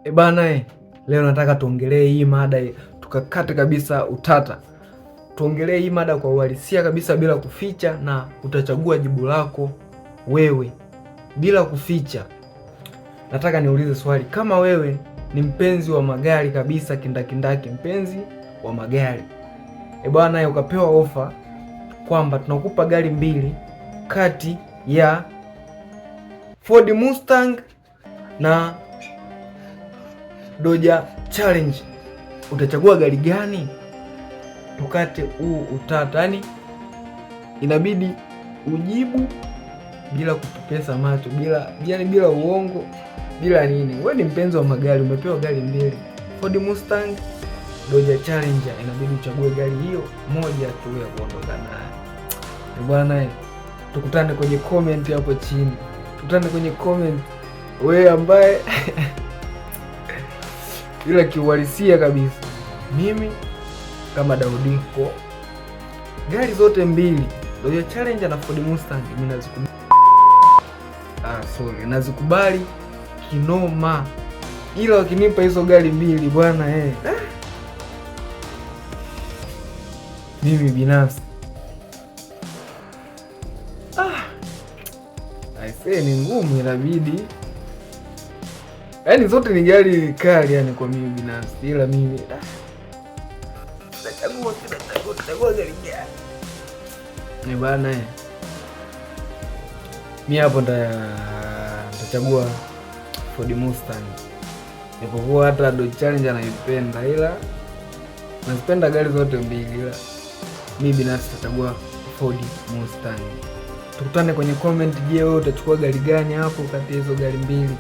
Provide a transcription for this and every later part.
E bana, leo nataka tuongelee hii mada, tukakate kabisa utata. Tuongelee hii mada kwa uhalisia kabisa bila kuficha, na utachagua jibu lako wewe bila kuficha. Nataka niulize swali, kama wewe ni mpenzi wa magari kabisa, kindakindaki, mpenzi wa magari e bwana, ukapewa ofa kwamba tunakupa gari mbili kati ya Ford Mustang na Dodge Challenger, utachagua gari gani? Tukate huu utata, yaani inabidi ujibu bila kupepesa macho, bila yani, bila uongo, bila nini. Wewe ni mpenzi wa magari, umepewa gari mbili, Ford Mustang, Dodge Challenger, inabidi uchague gari hiyo moja tu ya kuondoka nayo bwana. Tukutane kwenye comment hapo chini, tukutane kwenye comment, wewe ambaye ila kiuhalisia kabisa, mimi kama Daudiko, gari zote mbili Dodge Challenger na Ford Mustang mimi nazikubali. Ah, sorry, nazikubali kinoma, ila wakinipa hizo gari mbili bwana eh, mimi binafsi aisee, ni ngumu, inabidi yaani zote ni gari kali yani kwa mimi binafsi, ila mimi nachagua gari gani ni bana, mi hapo ntachagua Ford Mustang, japokuwa hata Dodge Challenger naipenda, ila nazipenda gari zote mbili, ila mi binafsi tachagua Ford Mustang. Tukutane kwenye comment. Je, wewe utachukua gari gani hapo kati ya hizo gari mbili?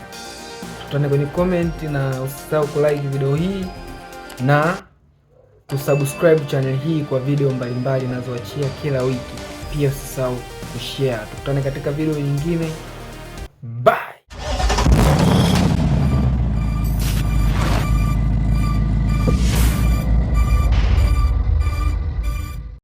Tukutane kwenye comment na usisahau kulike video hii na kusubscribe channel hii kwa video mbalimbali nazoachia kila wiki. Pia usisahau kushare. Tukutane katika video nyingine. Bye.